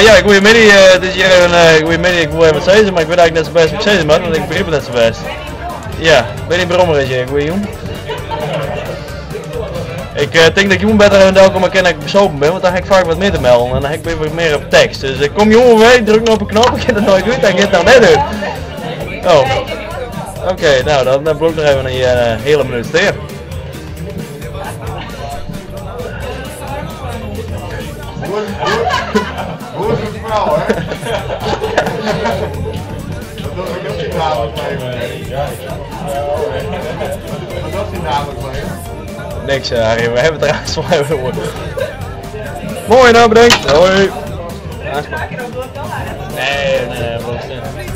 Ja, goeiemiddei. It is hjir even, goeiemiddei, ik woe even wat sizze, mar ik wit eigentlik net sa bêst wat ik sizze moat, want ik begryp it net sa bêst. Ja, bin yn brommer is hjir, goeiejûn. Ik tink dat ik jûn better even delkomme kin dat ik besopen bin, want dan ha ik faak wat mear te melden en dan ha ik wat mear op tekst. Dus ik kom jûn wer, ik druk no op 'e knop, ik kin it noait út, hy giet noch net út. Oh. Oké, nou dan bliuw ik noch even in heale minuut stean. Boer zoekt vrouw, hè? Dat doe ik ook in dagelijks leven. Wat docht in dagelijks leven? Niks, Harry, we hebben het eraan zo even oer. Mooi, nou bedankt. Hoi. Nee, nee, nee,